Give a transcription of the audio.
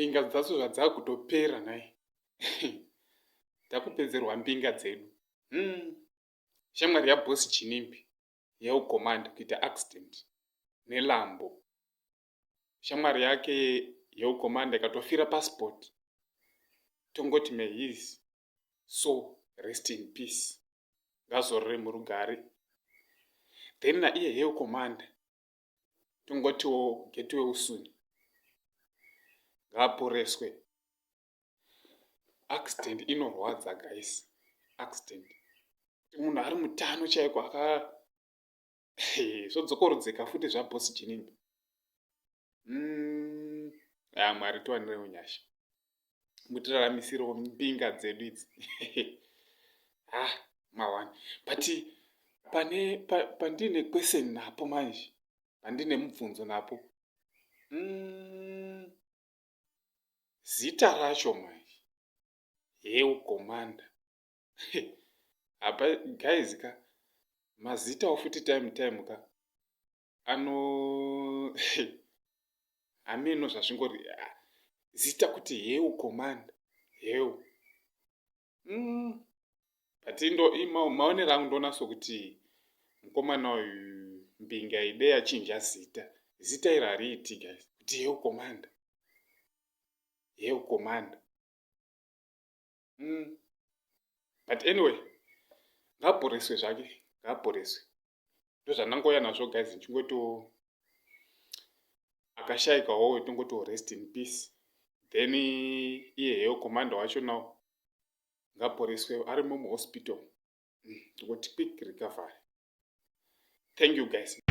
Mbinga dzacho zvadzakutopera nhai. Takupedzerwa mbinga dzedu. Shamwari yaBoss Ginimbi yeuCommander kuita accident neLambo. Shamwari yake yeuCommander ikatofira passport. Tongoti may his soul rest in peace. Ngazorore murugare. Then naiye Hell Commander tongotiwo get well soon. Ngaaporeswe. Accident inorwadza guys. Accident. Munhu ari mutano chaiko aka zvodzokorodzeka futi zvaBoss Ginimbi. Ya Mwari tiwanirewo nyasha. Mutiraramisirawo mbinga dzedu idzi. Ah, mawani. But pane pandine question napo manje. Pandine mubvunzo napo. Zita racho manje. Hell Commander. Apa guys ka mazitawo futi time time ka ano hameno zvazvingori zita kuti Hell Commander Hell. But indo maonero angu ndoona sokuti mukomana uyu mbinga ide achinja zita. Zita iri hariiti guys. Kuti Hell Commander. Hell Commander. But anyway, ngaaporeswe zvake, ngaaporeswe. Ndozvandangouya nazvo guys, ndichingotiwo akashayikawo tongotiwo rest in peace. Then iye Hell Commander wacho now ngaaporeswe arimo muhospital. Tongoti quick recovery. Thank you guys.